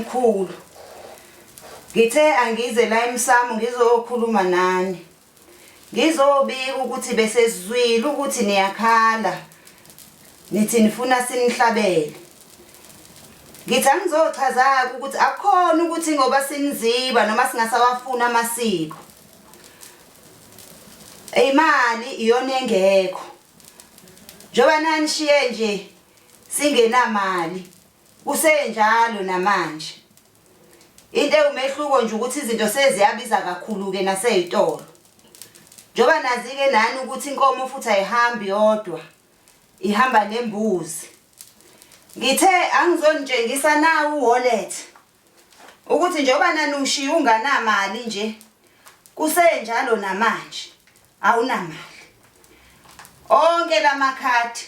omkhulu. Ngithe angize la emsamo ngizokhuluma nani. Ngizobika ukuthi besezwile ukuthi niyakhala. Nithi nifuna sinihlabele. Ngithi angizochaza-ke ukuthi akukhona ukuthi ngoba siniziba noma singasawafuni amasiko. Imali iyona engekho. Njengoba nanishiye nje singenamali kusenjalo namanje. Into ewumehluko nje ukuthi izinto seziyabiza kakhulu-ke nasey'tolo. Njengoba nazi-ke nani ukuthi inkomo futhi ayihambi yodwa, ihamba nembuzi. Ngithe angizonitshengisa nawu u-wallet ukuthi njengoba naniwushiye unganamali nje kusenjalo namanje awunamali. Onke lamakhadi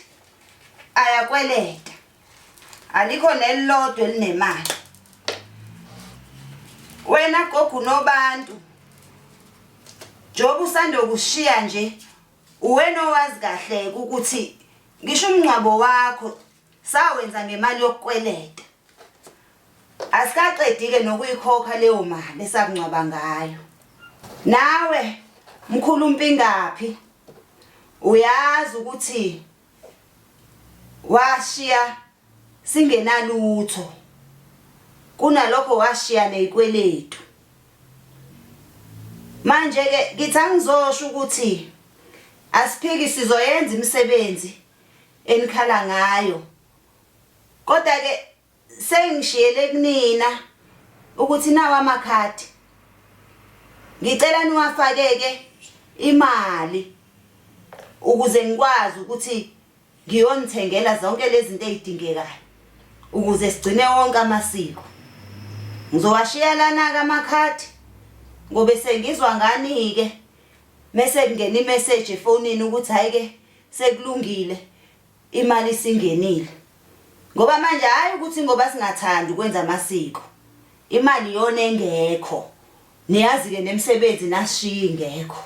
ayakweleta. Alikho nelilodwa elinemali. Wena gogo unobantu. Njengoba usanda kushiya nje uwena owazi kahle ukuthi ngisho umngcwabo wakho sawenza ngemali yokukweleta. Asikaqedi-ke nokuyikhokha leyo mali esakungcwaba ngayo. Nawe mkhulu Mpingaphi uyazi ukuthi washiya singenalutho kunalokho washiya nezikweletu. Manje ke ngithi angizosho ukuthi asiphiki sizoyenza imisebenzi enikhala ngayo. Kodwa ke Sengishiyele kunina ukuthi nawa amakhadi. Ngicela niwafake-ke imali ukuze ngikwazi ukuthi ngiyonithengela zonke lezi zinto ey'dingekayo ukuze sigcine wonke amasiko. Ngizowashiya lana-ke amakhadi ngobe sengizwa ngani-ke mese kungena imeseji efonini ukuthi hhayi-ke sekulungile imali isingenile ngoba manje hhayi ukuthi ngoba singathandi ukwenza amasiko imali iyona engekho niyazi-ke nemisebenzi nasishiya ingekho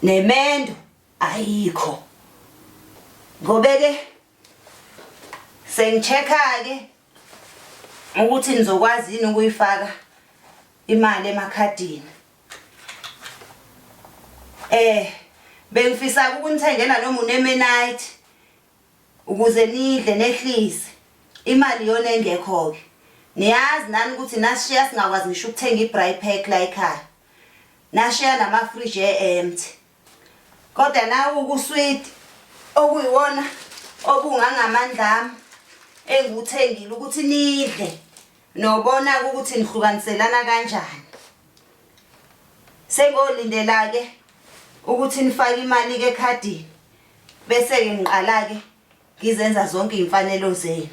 nemendo ayikho ngobe-ke sengi-check-a-ke ukuthi nizokwazi yini ukuyifaka imali emakhadini. Eh bengifisa ukunithengela noma unemenite ukuze nidle nehlise imali iyona engekho-ke niyazi nani ukuthi nasishiya singakwazi ngisho ukuthenga i-braai pack la ekhaya nashiya namafriji e-empty kodwa nawu kuswidi okuyiwona obungangamandla ami engiwuthengile ukuthi nidle Nobona-ke ukuthi nihlukaniselana kanjani. Sengolindela-ke ukuthi nifake imali-ke ekhadini bese-ke ngiqala-ke ngizenza zonke iy'mfanelo zenu.